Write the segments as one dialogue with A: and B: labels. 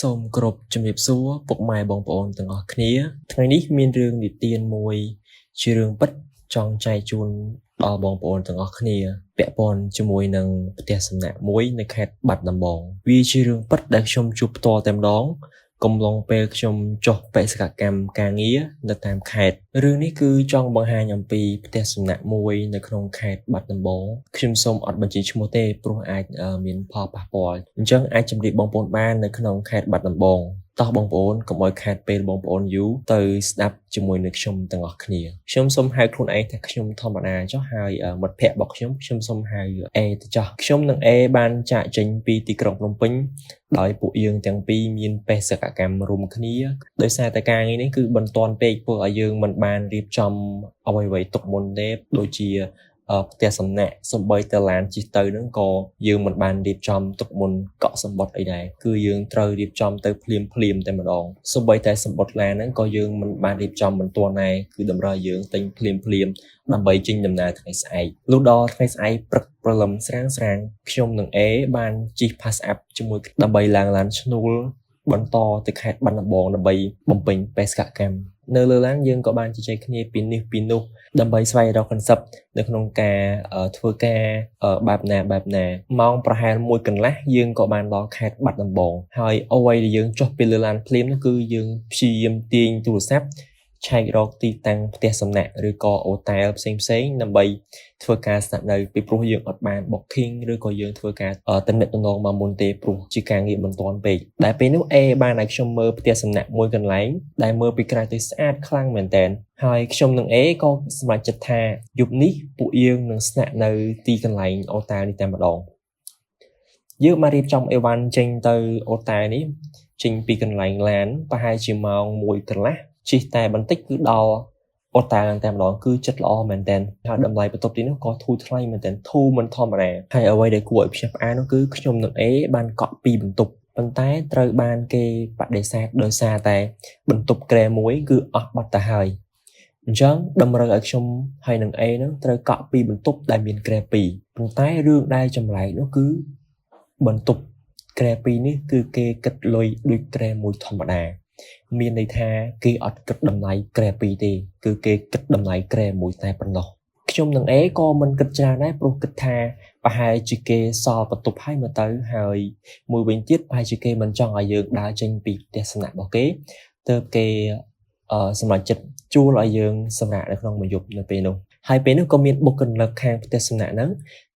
A: សូមគោរពជំរាបសួរពុកម៉ែបងប្អូនទាំងអស់គ្នាថ្ងៃនេះមានរឿងនិទានមួយជារឿងពិតចង់ចែកជូនដល់បងប្អូនទាំងអស់គ្នាពាក់ព័ន្ធជាមួយនឹងផ្ទះសំណាក់មួយនៅខេត្តបាត់ដំបងវាជារឿងពិតដែលខ្ញុំជួបផ្ទាល់តែម្ដងកំឡុងពេលខ្ញុំចុះបេសកកម្មការងារនៅតាមខេត្តរឿងនេះគឺចង់បង្ហាញអំពីផ្ទះសំណាក់មួយនៅក្នុងខេត្តបាត់ដំបងខ្ញុំសូមអត់បញ្ចេញឈ្មោះទេព្រោះអាចមានផលប៉ះពាល់អញ្ចឹងអាចជម្រាបបងប្អូនបាននៅក្នុងខេត្តបាត់ដំបងតោះបងប្អូនកុំឲ្យខាតពេលបងប្អូនយូរទៅស្ដាប់ជាមួយនឹងខ្ញុំទាំងអស់គ្នាខ្ញុំសូមហៅខ្លួនឯងថាខ្ញុំធម្មតាចុះហើយមិត្តភ័ក្តិរបស់ខ្ញុំខ្ញុំសូមហៅ A ទៅចុះខ្ញុំនិង A បានចាកចេញពីទីក្រុងភ្នំពេញដោយពួកយើងទាំងពីរមានបេសកកម្មរួមគ្នាដោយសារតែការងារនេះគឺបន្ទាន់ពេកធ្វើឲ្យយើងមិនបានរៀបចំអ្វីៗទុកមុនទេដូចជាផ្ទះសំណាក់សំបីតឡានជិះទៅហ្នឹងក៏យើងមិនបានរៀបចំទុកមុនកក់សម្បត្តិអីដែរគឺយើងត្រូវរៀបចំទៅភ្លាមភ្លាមតែម្ដងសំបីតែសម្បត្តិឡានហ្នឹងក៏យើងមិនបានរៀបចំមិនទាន់ដែរគឺតម្រូវយើងទិញភ្លាមភ្លាមដើម្បីចេញដំណើរថ្ងៃស្អែកលុះដល់ថ្ងៃស្អែកព្រឹកព្រលឹមស្រាងស្រាងខ្ញុំនិង A បានជិះ Pass Up ជាមួយដើម្បីឡើងឡានឈ្នួលបន្តទៅខេត្តបាត់ដំបងដើម្បីបំពេញបេសកកម្មនៅលើឡានយើងក៏បានជជែកគ្នាពីនេះពីនោះដើម្បីស្វែងរក concept នៅក្នុងការធ្វើការបែបណាបែបណាម៉ោងប្រហែល1កន្លះយើងក៏បានដល់ខេត្តបាត់ដំបងហើយអ្វីដែលយើងចុះពីលើឡានភ្លាមនោះគឺយើងព្យាយាមទាញទូរស័ព្ទឆែករកទីតាំងផ្ទះសំណាក់ឬក៏អូតែលផ្សេងផ្សេងដើម្បីធ្វើការស្នាក់នៅពីព្រោះយើងអត់បាន booking ឬក៏យើងធ្វើការទំនាក់ទំនងមកមុនទេព្រោះជាការងារបន្ទាន់ពេកដែលពេលនោះ A បានឲ្យខ្ញុំមើលផ្ទះសំណាក់មួយកន្លែងដែលមើលពីក្រៅទៅស្អាតខ្លាំងមែនទែនហើយខ្ញុំនិង A ក៏សម្រេចចិត្តថាយប់នេះពួកយើងនឹងស្នាក់នៅទីកន្លែងអូតែលនេះតែម្ដងយើងបានរៀបចំអីវ៉ាន់ចេញទៅអូតែលនេះចេញពីកន្លែងឡានប្រហែលជាម៉ោង1កន្លះជិះតែបន្តិចគឺដល់អូតែលតែម្ដងគឺចិត្តល្អមែនទែនហើយតម្លៃបន្ទប់ទីនោះក៏ធូរថ្លៃមែនទែនធូរមិនធម្មតាហើយអ្វីដែលគួរឲ្យភ្ញាក់ផ្អើលនោះគឺខ្ញុំនិង A បានកក់ពីរបន្ទប់ប៉ុន្តែត្រូវបានគេបដិសេធដោយសារតែបន្ទប់គ្រែមួយគឺអស់បាត់ទៅហើយអញ្ចឹងតម្រូវឲ្យខ្ញុំហើយនឹង A នឹងត្រូវកក់ពីរបន្ទប់ដែលមានគ្រែពីរប៉ុន្តែរឿងដែលចម្លែកនោះគឺបន្ទប់គ្រែពីរនេះគឺគេគិតលុយដូចគ្រែមួយធម្មតាមានន័យថាគេអត់គិតតម្លៃគ្រែពីរទេគឺគេគិតតម្លៃគ្រែមួយតែប៉ុណ្ណោះខ្ញុំនិង A ក៏មិនគិតច្រើនដែរព្រោះគិតថាប្រហែលជាគេសល់បន្ទប់ហើយមើលទៅហើយមួយវិញទៀតប្រហែលជាគេមិនចង់ឲ្យយើងដើរចេញពីផ្ទះសំណាក់របស់គេទើបគេសម្រេចចិត្តជួលឲ្យយើងសម្រាកនៅក្នុងមួយយប់នៅពេលនោះហើយពេលនោះក៏មានបុគ្គលិកខាងផ្ទះសំណាក់ហ្នឹង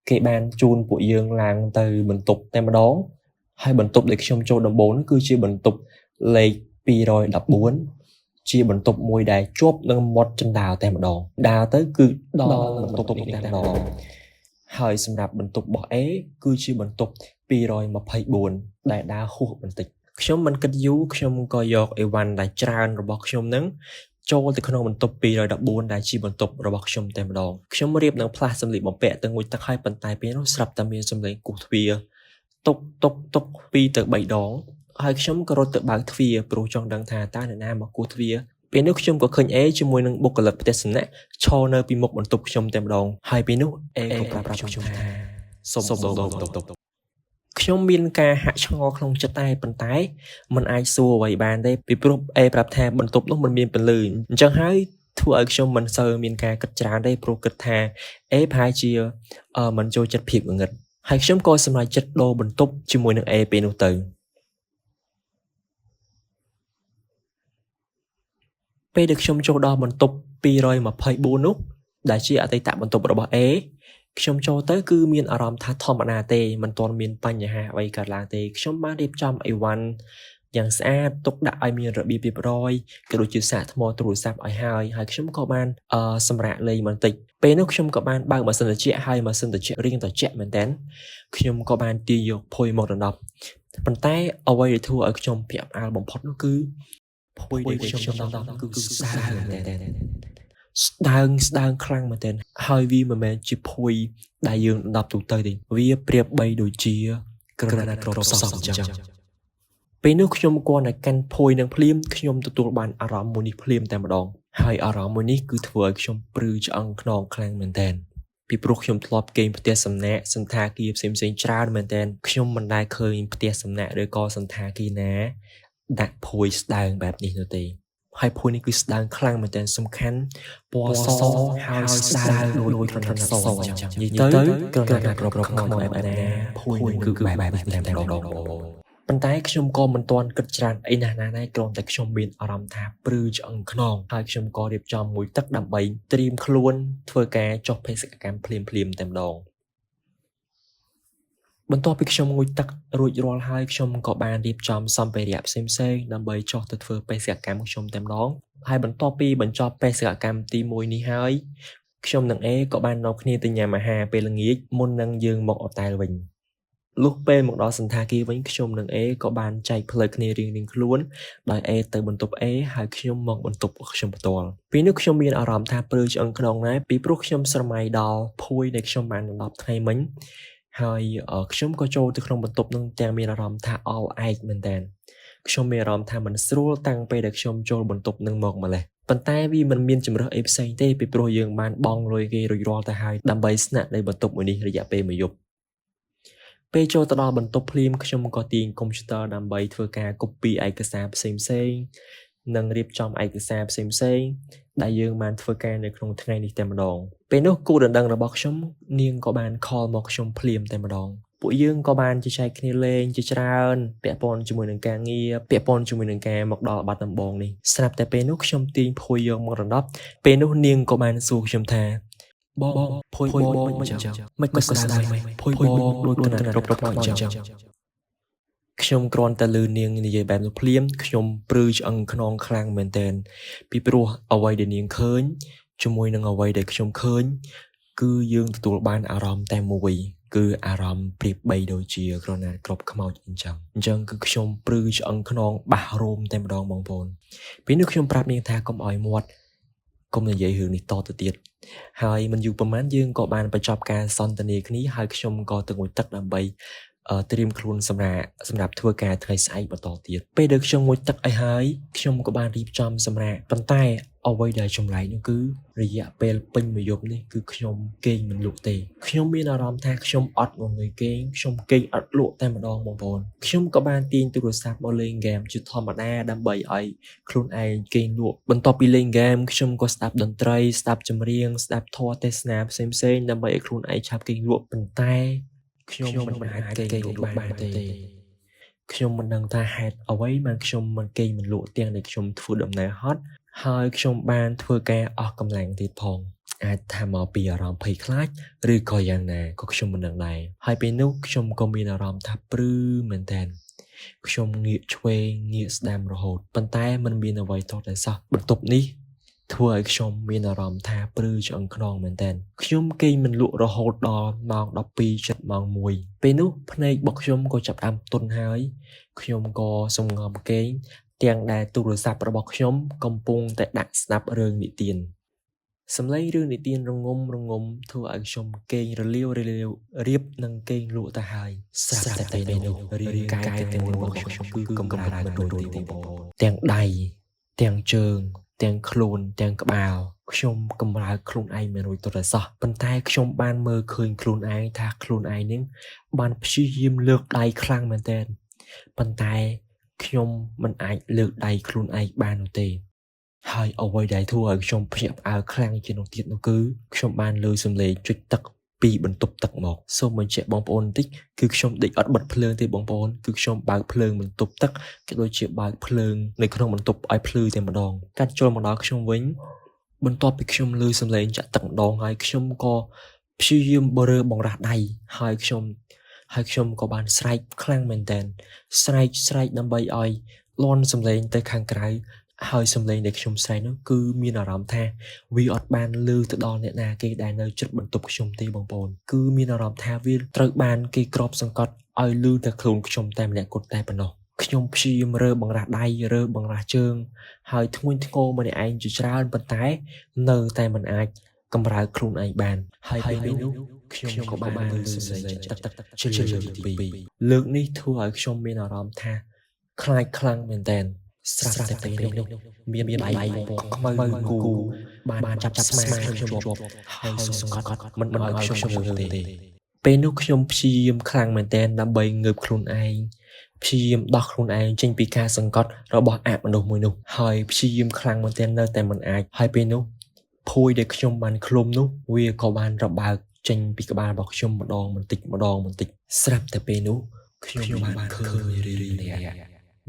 A: គេបានជូនពួកយើងឡើងទៅបន្ទប់តែម្ដងហើយបន្ទប់ដែលខ្ញុំចូលដំបូងនោះគឺជាបន្ទប់លេខ214ជាបន្ទប់មួយដែលជាប់នឹងមាត់ជណ្ដើរតែម្ដងដើរទៅគឺដល់បន្ទប់នេះតែម្ដងហើយសម្រាប់បន្ទប់របស់ A គឺជាបន្ទប់224ដែលដើរហួសបន្តិចខ្ញុំមិនគិតយូរខ្ញុំក៏យកអីវ៉ាន់ដែលច្រើនរបស់ខ្ញុំនឹងចូលទៅក្នុងបន្ទប់214ដែលជាបន្ទប់របស់ខ្ញុំតែម្ដងខ្ញុំរៀបនឹងផ្លាស់សម្លៀកបំពាក់ទៅងូតទឹកហើយប៉ុន្តែពេលនោះស្រាប់តែមានសម្លេងគោះទ្វារតុកតុកតុក2ទៅ3ដងហើយខ្ញុំក៏រត់ទៅបើកទ្វារព្រោះចង់ដឹងថាតើអ្នកណាមកគោះទ្វារពេលនោះខ្ញុំក៏ឃើញ A ជាមួយនឹងបុគ្គលិកផ្ទះសំណាក់ឈរនៅពីមុខបន្ទប់ខ្ញុំតែម្ដងហើយពេលនោះ A ក៏ប្រាប់ខ្ញុំថាសុំដូរបន្ទប់ខ្ញុំមានការហាក់ឆ្ងល់ក្នុងចិត្តដែរប៉ុន្តែมันអាចសួរអ្វីបានទេពីព្រោះ A ប្រាប់ថាបន្ទប់នោះមិនមានពន្លឺអញ្ចឹងហើយធ្វើឲ្យខ្ញុំមិនសូវមានការគិតច្រើនទេព្រោះគិតថា A ប្រហែលជាមិនចូលចិត្តភាពងងឹតហើយខ្ញុំក៏សម្រេចចិត្តដូរបន្ទប់ជាមួយនឹង A ពេលនោះទៅពេលដែលខ្ញុំចូលដល់បន្ទប់224នោះដែលជាអតីតបន្ទប់របស់ A ខ្ញុំចូលទៅគឺមានអារម្មណ៍ថាធម្មតាទេមិនទាន់មានបញ្ហាអ្វីកើតឡើងទេខ្ញុំបានរៀបចំអីវ៉ាន់យ៉ាងស្អាតទុកដាក់ឲ្យមានរបៀបរៀបរយក៏ដូចជាសាកថ្មទូរស័ព្ទឲ្យហើយហើយខ្ញុំក៏បានសម្រាកលេងបន្តិចពេលនោះខ្ញុំក៏បានបើកម៉ាស៊ីនត្រជាក់ហើយម៉ាស៊ីនត្រជាក់រៀងត្រជាក់មែនទែនខ្ញុំក៏បានទាញយកភួយមកដណ្ដប់ប៉ុន្តែអ្វីដែលធ្វើឲ្យខ្ញុំភ្ញាក់ផ្អើលបំផុតនោះគឺភួយដែលខ្ញុំដណ្ដប់គឺស្ដើងមែនទែនស្ដើងស្ដើងខ្លាំងមែនទែនហើយវាមិនមែនជាភួយដែលយើងដណ្ដប់ទូទៅទេវាប្រៀបបីដូចជាក្រណាត់គ្រាប់សពអញ្ចឹងពេលនោះខ្ញុំគ្រាន់តែកាន់ភួយនឹងភ្លាមខ្ញុំទទួលបានអារម្មណ៍មួយនេះភ្លាមតែម្ដងហើយអារម្មណ៍មួយនេះគឺធ្វើឲ្យខ្ញុំព្រឺឆ្អឹងខ្នងខ្លាំងមែនទែន ពីព្រោះខ្ញុំធ្លាប់គេងផ្ទះសំណាក់សន្តាគារផ្សេងៗច្រើនមែនទែនខ្ញុំមិនដែលឃើញផ្ទះសំណាក់ឬក៏សន្តាគារណាដាក់ភួយស្ដើងបែបនេះនោះទេហើយភួយនេះគឺស្ដើងខ្លាំងមែនទែនសំខាន់ពណ៌សហើយស្ដើងដូចក្រណាត់សអញ្ចឹងនិយាយទៅក្រណាត់ក្របខ្មោចបែបណាភួយនឹងគឺបែបនេះតែម្ដងបងប្អូនប៉ុន្តែខ្ញុំក៏មិនទាន់គិតច្រើនអីណាស់ណាដែរគ្រាន់តែខ្ញុំមានអារម្មណ៍ថាព្រឺឆ្អឹងខ្នងហើយខ្ញុំក៏រៀបចំមួយទឹកដើម្បីត្រៀមខ្លួនធ្វើការចុះភេសកកម្មភ្លាមៗតែម្ដងបន្ទាប់ពីខ្ញុំងូតទឹករួចរាល់ហើយខ្ញុំក៏បានរៀបចំសម្ភារៈផ្សេងៗដើម្បីចុះទៅធ្វើបេសកកម្មខ្ញុំតែម្ដងហើយបន្ទាប់ពីបញ្ចប់បេសកកម្មទី1នេះហើយខ្ញុំនិង A ក៏បាននាំគ្នាទៅញ៉ាំអាហារពេលល្ងាចមុននឹងយើងមកអូតែលវិញលុះពេលមកដល់សណ្ឋាគារវិញខ្ញុំនិង A ក៏បានចែកផ្លូវគ្នារៀងៗខ្លួនដោយ A ទៅបន្ទប់ A ហើយខ្ញុំមកបន្ទប់របស់ខ្ញុំផ្ទាល់ពេលនោះខ្ញុំមានអារម្មណ៍ថាព្រឺឆ្អឹងខ្នងណាស់ពីព្រោះខ្ញុំស្រមៃដល់ភួយដែលខ្ញុំបានដណ្ដប់ថ្ងៃមិញហើយខ្ញុំក៏ចូលទៅក្នុងបន្ទប់នឹងទាំងមានអារម្មណ៍ថាអល់ឯកមែនតើខ្ញុំមានអារម្មណ៍ថាមិនស្រួលតាំងពេលដែលខ្ញុំចូលបន្ទប់នឹងមកម្លេះប៉ុន្តែវាមិនមានជម្រើសអីផ្សេងទេពីព្រោះយើងបានបង់លុយគេរួចរាល់ទៅហើយដើម្បីស្នាក់នៅបន្ទប់មួយនេះរយៈពេលមួយយប់ពេលចូលទៅដល់បន្ទប់ភ្លាមខ្ញុំក៏ទាញកុំព្យូទ័រដើម្បីធ្វើការ copy ឯកសារផ្សេងៗនិងរៀបចំឯកសារផ្សេងៗដែលយើងបានធ្វើការនៅក្នុងថ្ងៃនេះតែម្ដងពេលនោះគូដណ្ដឹងរបស់ខ្ញុំនាងក៏បាន call មកខ្ញុំភ្លាមតែម្ដងពួកយើងក៏បានជជែកគ្នាលេងជាច្រើនពាក់ព័ន្ធជាមួយនឹងការងារពាក់ព័ន្ធជាមួយនឹងការមកដល់បាត់ដំបងនេះស្រាប់តែពេលនោះខ្ញុំទាញភួយយកមករណ្ដប់ពេលនោះនាងក៏បានសួរខ្ញុំថាបងភួយបងមិនចឹងមិនក៏ស្ដាយមិនភួយបងដូចកណ្ដាលគ្រប់ខ្មោចចឹងខ្ញុំគ្រាន់តែឮនាងនិយាយបែបនោះភ្លាមខ្ញុំព្រឺឆ្អឹងខ្នងខ្លាំងមែនទែនពីព្រោះអ្វីដែលនាងឃើញជាមួយនឹងអ្វីដែលខ្ញុំឃើញគឺយើងទទួលបានអារម្មណ៍តែមួយគឺអារម្មណ៍ប្រៀបបីដូចជាក្រណាត់ក្របខ្មោចអញ្ចឹងអញ្ចឹងគឺខ្ញុំព្រឺឆ្អឹងខ្នងបាសរោមតែម្ដងបងប្អូនពេលនោះខ្ញុំប្រាប់នាងថាកុំឲ្យមាត់កុំនិយាយរឿងនេះតទៅទៀតហើយមិនយូរប៉ុន្មានយើងក៏បានបញ្ចប់ការសន្ទនាគ្នាហើយខ្ញុំក៏ទៅងូតទឹកដើម្បីត្រៀមខ្លួនសម្រាប់ធ្វើការថ្ងៃស្អែកបន្តទៀតពេលដែលខ្ញុំងូតទឹកអីហើយខ្ញុំក៏បានរៀបចំសម្រាប់ប៉ុន្តែអ្វីដែលចម្លែកនោះគឺរយៈពេលពេញមួយយប់នេះគឺខ្ញុំគេងមិនលក់ទេខ្ញុំមានអារម្មណ៍ថាខ្ញុំអត់ងងុយគេងខ្ញុំគេងអត់លក់តែម្ដងបងប្អូនខ្ញុំក៏បានទាញទូរស័ព្ទមកលេងហ្គេមជាធម្មតាដើម្បីឲ្យខ្លួនឯងគេងលក់បន្ទាប់ពីលេងហ្គេមខ្ញុំក៏ស្ដាប់តន្ត្រីស្ដាប់ចម្រៀងស្ដាប់ធម៌ទេសនាផ្សេងៗដើម្បីឲ្យខ្លួនឯងឆាប់គេងលក់ប៉ុន្តែខ្ញុំមិនអាចគេងលក់បានទេខ្ញុំមិនដឹងថាហេតុអ្វីបានខ្ញុំមិនគេងមិនលក់ទាំងដែលខ្ញុំធ្វើដំណើរហត់ហើយខ្ញុំបានធ្វើការអស់កម្លាំងទៀតផងអាចថាមកពីអារម្មណ៍ភ័យខ្លាចឬក៏យ៉ាងណាក៏ខ្ញុំមិនដឹងដែរហើយពេលនោះខ្ញុំក៏មានអារម្មណ៍ថាព្រឺមែនទែនខ្ញុំងាកឆ្វេងងាកស្ដាំរហូតប៉ុន្តែមិនមានអ្វីទាល់តែសោះបន្ទប់នេះធ្វើឲ្យខ្ញុំមានអារម្មណ៍ថាព្រឺឆ្អឹងខ្នងមែនទែនខ្ញុំគេងមិនលក់រហូតដល់ម៉ោង12ជិតម៉ោង1ពេលនោះភ្នែករបស់ខ្ញុំក៏ចាប់ផ្ដើមទន់ហើយខ្ញុំក៏សំងំគេងទាំងដែលទូរស័ព្ទរបស់ខ្ញុំកំពុងតែដាក់ស្ដាប់រឿងនិទានសំឡេងរឿងនិទានរងំរងំធ្វើឲ្យខ្ញុំគេងរលាវរលាវរៀបនឹងគេងលក់ទៅហើយស្រាប់តែពេលនោះរាងកាយទាំងមូលរបស់ខ្ញុំគឺកម្រើកមិនរួចទេបងប្អូនទាំងដៃទាំងជើងទាំងខ្លួនទាំងក្បាលខ្ញុំកម្រើកខ្លួនឯងមិនរួចទាល់តែសោះប៉ុន្តែខ្ញុំបានមើលឃើញខ្លួនឯងថាខ្លួនឯងនឹងបានព្យាយាមលើកដៃខ្លាំងមែនទែនប៉ុន្តែខ្ញុំមិនអាចលើកដៃខ្លួនឯងបាននោះទេហើយអ្វីដែលធ្វើឲ្យខ្ញុំភ្ញាក់ផ្អើលខ្លាំងជាងនោះទៀតនោះគឺខ្ញុំបានលើសំឡេងចុចទឹកពីបន្ទប់ទឹកមកសូមបញ្ជាក់បងប្អូនបន្តិចគឺខ្ញុំដេកអត់បិទភ្លើងទេបងប្អូនគឺខ្ញុំបើកភ្លើងបន្ទប់ទឹកក៏ដូចជាបើកភ្លើងនៅក្នុងបន្ទប់ឲ្យភ្លឺតែម្ដងកាត់ចូលមកដល់ខ្ញុំវិញបន្ទាប់ពីខ្ញុំលើសំឡេងចាក់ទឹកម្ដងហើយខ្ញុំក៏ព្យាយាមបរើបង្រាស់ដៃហើយខ្ញុំក៏បានស្រែកខ្លាំងមែនទែនស្រែកដើម្បីឲ្យលន់សំឡេងទៅខាងក្រៅហើយសំឡេងដែលខ្ញុំស្រែកនោះគឺមានអារម្មណ៍ថាវាអត់បានឮទៅដល់អ្នកណាគេដែលនៅជិតបន្ទប់ខ្ញុំទេបងប្អូនគឺមានអារម្មណ៍ថាវាត្រូវបានគេគ្របសង្កត់ឲ្យឮតែខ្លួនខ្ញុំតែម្នាក់គត់តែប៉ុណ្ណោះខ្ញុំព្យាយាមរើបង្រាស់ដៃរើបង្រាស់ជើងហើយធ្ងន់ធ្ងរម្នាក់ឯងជាច្រើនប៉ុន្តែនៅតែមិនអាចកម្រើកខ្លួនឯងបានហើយពេលនោះខ្ញុំក៏បានឮសំឡេងទឹកជាលើកទី2លើកនេះធ្វើឲ្យខ្ញុំមានអារម្មណ៍ថាខ្លាចខ្លាំងមែនទែនស្រាប់តែពេលនោះមានដៃខ្មៅគូ បានចាប់ស្មាខ្ញុំជាប់ហើយសង្កត់មិនឲ្យខ្ញុំងើបទេពេលនោះខ្ញុំព្យាយាមខ្លាំងមែនទែនដើម្បីងើបខ្លួនឯងព្យាយាមដោះខ្លួនឯងចេញពីការសង្កត់របស់អមនុស្សមួយនោះហើយព្យាយាមខ្លាំងមែនទែននៅតែមិនអាចហើយពេលនោះភួយដែលខ្ញុំបានឃ្លុំនោះវាក៏បានរបើកចេញពីក្បាលរបស់ខ្ញុំម្ដងបន្តិចម្ដងបន្តិចស្រាប់តែពេលនោះខ្ញុំបានឃើញរីរីម្នាក់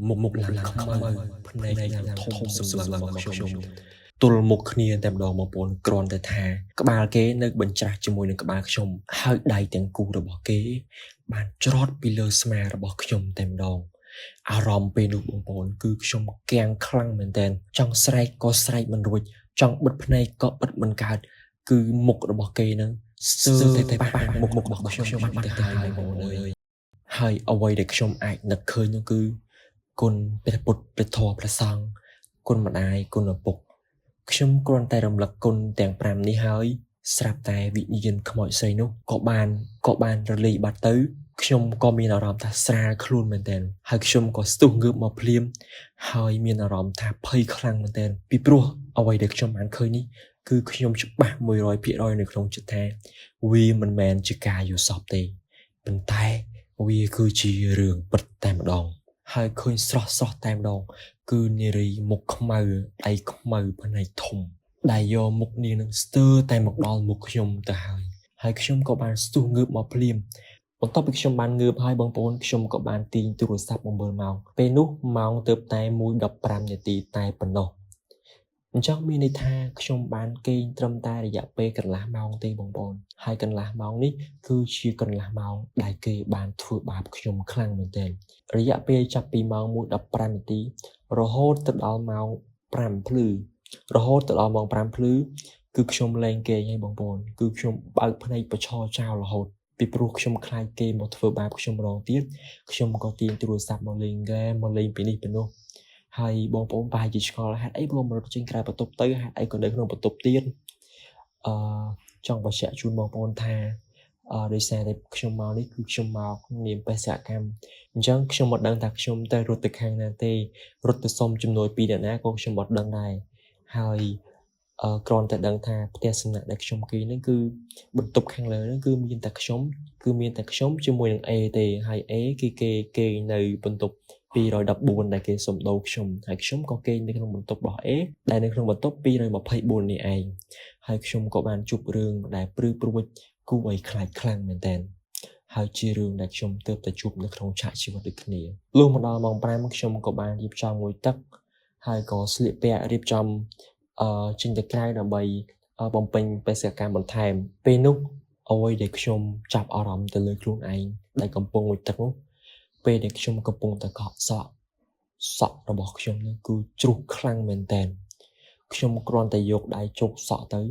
A: មុខឡើងខ្មៅភ្នែកឡើងធំសម្លឹងមកខ្ញុំទល់មុខគ្នាតែម្ដងបងប្អូនគ្រាន់តែថាក្បាលគេនៅបញ្ច្រាស់ជាមួយនឹងក្បាលខ្ញុំហើយដៃទាំងគូរបស់គេបានច្រត់ពីលើស្មារបស់ខ្ញុំតែម្ដងអារម្មណ៍ពេលនោះបងប្អូនគឺខ្ញុំគាំងខ្លាំងមែនទែនចង់ស្រែកក៏ស្រែកមិនរួចចង់បិទភ្នែកក៏បិទមិនកើតគឺមុខរបស់គេនឹងស្ទើរតែប៉ះមុខរបស់ខ្ញុំបាត់ទៅហើយបងប្អូនអើយហើយអ្វីដែលខ្ញុំអាចនឹកឃើញនោះគឺគុណព្រះពុទ្ធព្រះធម៌ព្រះសង្ឃគុណម្ដាយគុណឪពុកខ្ញុំគ្រាន់តែរំលឹកគុណទាំង5នេះហើយស្រាប់តែវិញ្ញាណខ្មោចស្រីនោះក៏បានរលាយបាត់ទៅខ្ញុំក៏មានអារម្មណ៍ថាស្រាលខ្លួនមែនទែនហើយខ្ញុំក៏ស្ទុះងើបមកភ្លាមហើយមានអារម្មណ៍ថាភ័យខ្លាំងមែនទែនពីព្រោះអ្វីដែលខ្ញុំបានឃើញនេះគឺខ្ញុំច្បាស់100%នៅក្នុងចិត្តថាវាមិនមែនជាការយល់សប្តិទេប៉ុន្តែវាគឺជារឿងពិតតែម្ដងហើយឃើញស្រស់ស្រស់តែម្ដងគឺនារីមុខខ្មៅដៃខ្មៅភ្នែកធំដែលយកមុខនាងនឹងស្ទើរតែមកដល់មុខខ្ញុំទៅហើយហើយខ្ញុំក៏បានស្ទុះងើបមកភ្លាមបន្ទាប់ពីខ្ញុំបានងើបហើយបងប្អូនខ្ញុំក៏បានទាញទូរស័ព្ទមកមើលម៉ោងពេលនោះម៉ោងទើបតែ1:15នាទីតែប៉ុណ្ណោះអញ្ចឹងមានន័យថាខ្ញុំបានគេងត្រឹមតែរយៈពេលកន្លះម៉ោងទេបងប្អូនហើយកន្លះម៉ោងនេះគឺជាកន្លះម៉ោងដែលគេបានធ្វើបាបខ្ញុំខ្លាំងមែនទែនរយៈពេលចាប់ពីម៉ោង1:15នាទីរហូតទៅដល់ម៉ោង5ភ្លឺរហូតទៅដល់ម៉ោង5ភ្លឺគឺខ្ញុំលែងគេងហើយបងប្អូនគឺខ្ញុំបើកភ្នែកប្រឈរចោលរហូតពីព្រោះខ្ញុំខ្លាចគេមកធ្វើបាបខ្ញុំម្ដងទៀតខ្ញុំក៏ទាញទូរស័ព្ទមកលេងហ្គេមមកលេងពីនេះពីនោះហើយបងប្អូនប្រហែលជាឆ្ងល់ហេតុអីព្រោះមករត់ចេញក្រៅបន្ទប់ទៅហេតុអីក៏នៅក្នុងបន្ទប់ទៀតអឺចង់បញ្ជាក់ជូនបងប្អូនថាដោយសារតែខ្ញុំមកនេះគឺខ្ញុំមកនាមបេសកកម្មអញ្ចឹងខ្ញុំមិនដឹងថាខ្ញុំទៅរត់ទៅខាងណាទេរត់ទៅសុំជំនួយពីអ្នកណាក៏ខ្ញុំអត់ដឹងដែរហើយគ្រាន់តែដឹងថាផ្ទះសំណាក់ដែលខ្ញុំគេងហ្នឹងគឺបន្ទប់ខាងលើហ្នឹងគឺមានតែខ្ញុំគឺមានតែខ្ញុំជាមួយនឹង A ទេហើយ A គឺគេគេងនៅបន្ទប់214ដែលគេសុំដូរខ្ញុំហើយខ្ញុំក៏គេងនៅក្នុងបន្ទប់របស់ A ដែលនៅក្នុងបន្ទប់224នេះឯងហើយខ្ញុំក៏បានជួបរឿងដែលព្រឺព្រួចគួរឲ្យខ្លាចខ្លាំងមែនទែនហើយជារឿងដែលខ្ញុំទើបតែជួបនៅក្នុងឆាកជីវិតដូចគ្នាលុះមកដល់ម៉ោង5ខ្ញុំក៏បានរៀបចំងូតទឹកហើយក៏ស្លៀកពាក់រៀបចំចេញទៅក្រៅដើម្បីបំពេញបេសកកម្មបន្ថែមពេលនោះអ្វីដែលខ្ញុំចាប់អារម្មណ៍ទៅលើខ្លួនឯងដែលកំពុងងូតទឹកនោះពេលដែលខ្ញុំកំពុងតែកក់សក់សក់របស់ខ្ញុំនោះគឺជ្រុះខ្លាំងមែនទែនខ្ញុំគ្រាន់តែយកដៃជោកសក់ទៅ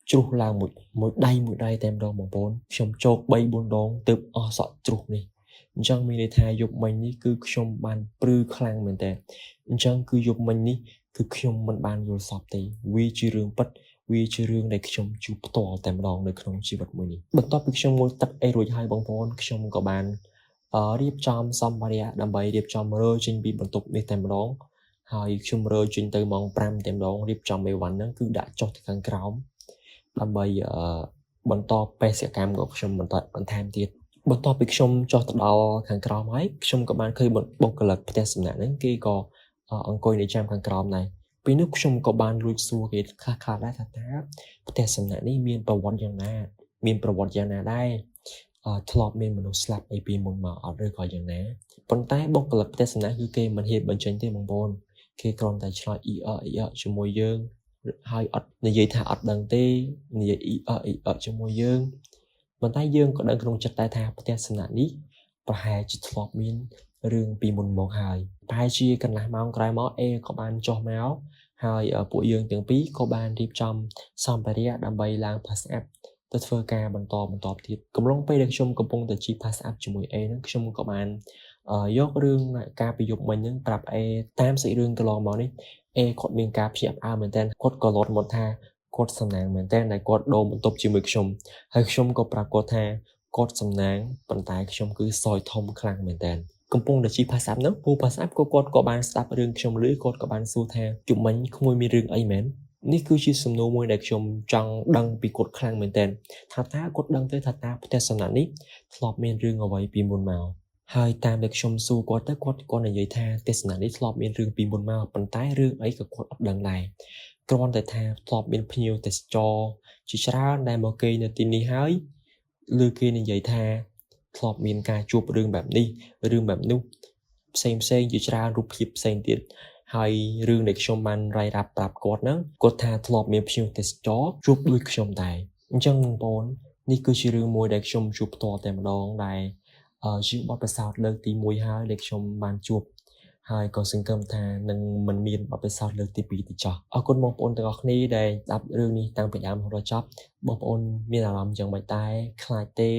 A: ជ្រុះឡើងមួយដៃមួយដៃតែម្ដងបងប្អូនខ្ញុំជោក3 4ដងទើបអស់សក់ជ្រុះនេះអញ្ចឹងមានន័យថាយប់មិញនេះគឺខ្ញុំបានព្រឺខ្លាំងមែនទែនអញ្ចឹងគឺយប់មិញនេះគឺខ្ញុំមិនបានយល់សប្តិទេវាជារឿងពិតវាជារឿងដែលខ្ញុំជួបផ្ទាល់តែម្ដងនៅក្នុងជីវិតមួយនេះបន្ទាប់ពីខ្ញុំងូតទឹកអីរួចហើយបងប្អូនខ្ញុំក៏បានរៀបចំសម្ភារៈដើម្បីរៀបចំរើចេញពីបន្ទប់នេះតែម្ដងហើយខ្ញុំរើចេញទៅម៉ោង5តែម្ដងរៀបចំអីវ៉ាន់ហ្នឹងគឺដាក់ចុះទៅខាងក្រោមដើម្បីបន្តបេសកកម្មក៏ខ្ញុំបន្តបន្ថែមទៀតបន្ទាប់ពីខ្ញុំចុះទៅដល់ខាងក្រោមហើយខ្ញុំក៏បានឃើញបុគ្គលិកផ្ទះសំណាក់ហ្នឹងគេក៏អង្គុយនៅចាំខាងក្រោមដែរពេលនោះខ្ញុំក៏បានលួចសួរគេខ្លះៗដែរថាតើផ្ទះសំណាក់នេះមានប្រវត្តិយ៉ាងណាមានប្រវត្តិយ៉ាងណាដែរធ្លាប់មានមនុស្សស្លាប់អីពីមុនមកអត់ឬក៏យ៉ាងណាប៉ុន្តែបុគ្គលិកផ្ទះសំណាក់គឺគេមិនហ៊ានបញ្ចេញទេបងប្អូនគេគ្រាន់តែឆ្លើយអ៊ីអអ៊ីអជាមួយយើងហើយអត់និយាយថាអត់ដឹងទេនិយាយអ៊ីអអ៊ីអជាមួយយើងប៉ុន្តែយើងក៏ដឹងក្នុងចិត្តដែរថាផ្ទះសំណាក់នេះប្រហែលជាធ្លាប់មានរឿងពីមុនមកហើយប្រហែលជាកន្លះម៉ោងក្រោយមកអេក៏បានចុះមកហើយពួកយើងទាំងពីរក៏បានរៀបចំសម្ភារៈដើម្បីឡើង pass up ទៅធ្វើការបន្តបន្តទៀតកំឡុងពេលដែលខ្ញុំកំពុងតែជិះ pass up ជាមួយ A ហ្នឹងខ្ញុំក៏បានយករឿងការពីយប់មិញហ្នឹងប្រាប់ A តាមសាច់រឿងកន្លងមកនេះ A គាត់មានការភ្ញាក់ផ្អើលមែនទែនគាត់ក៏លោតមកថាគាត់សំណាងមែនទែនដែលគាត់ដូរបន្ទប់ជាមួយខ្ញុំហើយខ្ញុំក៏ប្រាប់គាត់ថាគាត់សំណាងប៉ុន្តែខ្ញុំគឺសយធំខ្លាំងមែនទែនកំពុងតែជិះ pass up ហ្នឹងពូ pass up ក៏គាត់ក៏បានស្ដាប់រឿងខ្ញុំឮគាត់ក៏បានសួរថាយប់មិញក្មួយមានរឿងអីមែន នេះគឺជាសំណួរមួយដែលខ្ញុំចង់ដឹងពីគាត់ខ្លាំងមែនទែនថាតើគាត់ដឹងទេថាតើផ្ទះសំណាក់នេះធ្លាប់មានរឿងអ្វីពីមុនមកហើយតាមដែលខ្ញុំសួរគាត់ទៅគាត់គាត់និយាយថាផ្ទះសំណាក់នេះធ្លាប់មានរឿងពីមុនមកប៉ុន្តែរឿងអីក៏គាត់អត់ដឹងដែរគ្រាន់តែថាធ្លាប់មានភ្ញៀវទេសចរជាច្រើនដែលមកគេងនៅទីនេះហើយឮគេនិយាយថាធ្លាប់មានការជួបរឿងបែបនេះរឿងបែបនោះផ្សេងផ្សេងជាច្រើនរូបភាពផ្សេងទៀតហើយរឿងដែលខ្ញុំបានរាយរាប់ប្រាប់គាត់ហ្នឹងគាត់ថាធ្លាប់មានភ្ញៀវទេសចរជួបដូចខ្ញុំដែរអញ្ចឹងបងប្អូននេះគឺជារឿងមួយដែលខ្ញុំជួបផ្ទាល់តែម្ដងដែលជាបទពិសោធន៍លើកទី1ហើយដែលខ្ញុំបានជួបហើយក៏សង្ឃឹមថានឹងមិនមានបទពិសោធន៍លើកទី2ទៀតចោះអរគុណបងប្អូនទាំងអស់គ្នាដែលស្ដាប់រឿងនេះតាំងពីដើមរហូតដល់ចប់បងប្អូនមានអារម្មណ៍យ៉ាងម៉េចដែរខ្លាចទេ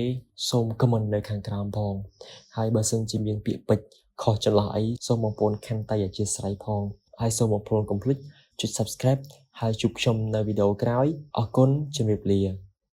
A: សូម comment នៅខាងក្រោមផងហើយបើសិនជាមានពាក្យពេចន៍ខុសចន្លោះអីសូមបងប្អូនខន្តីអធ្យាស្រ័យផងហើយសូមបងប្អូនកុំភ្លេចចុច Subscribe ហើយជួបខ្ញុំនៅវីដេអូក្រោយអរគុណជម្រាបលា។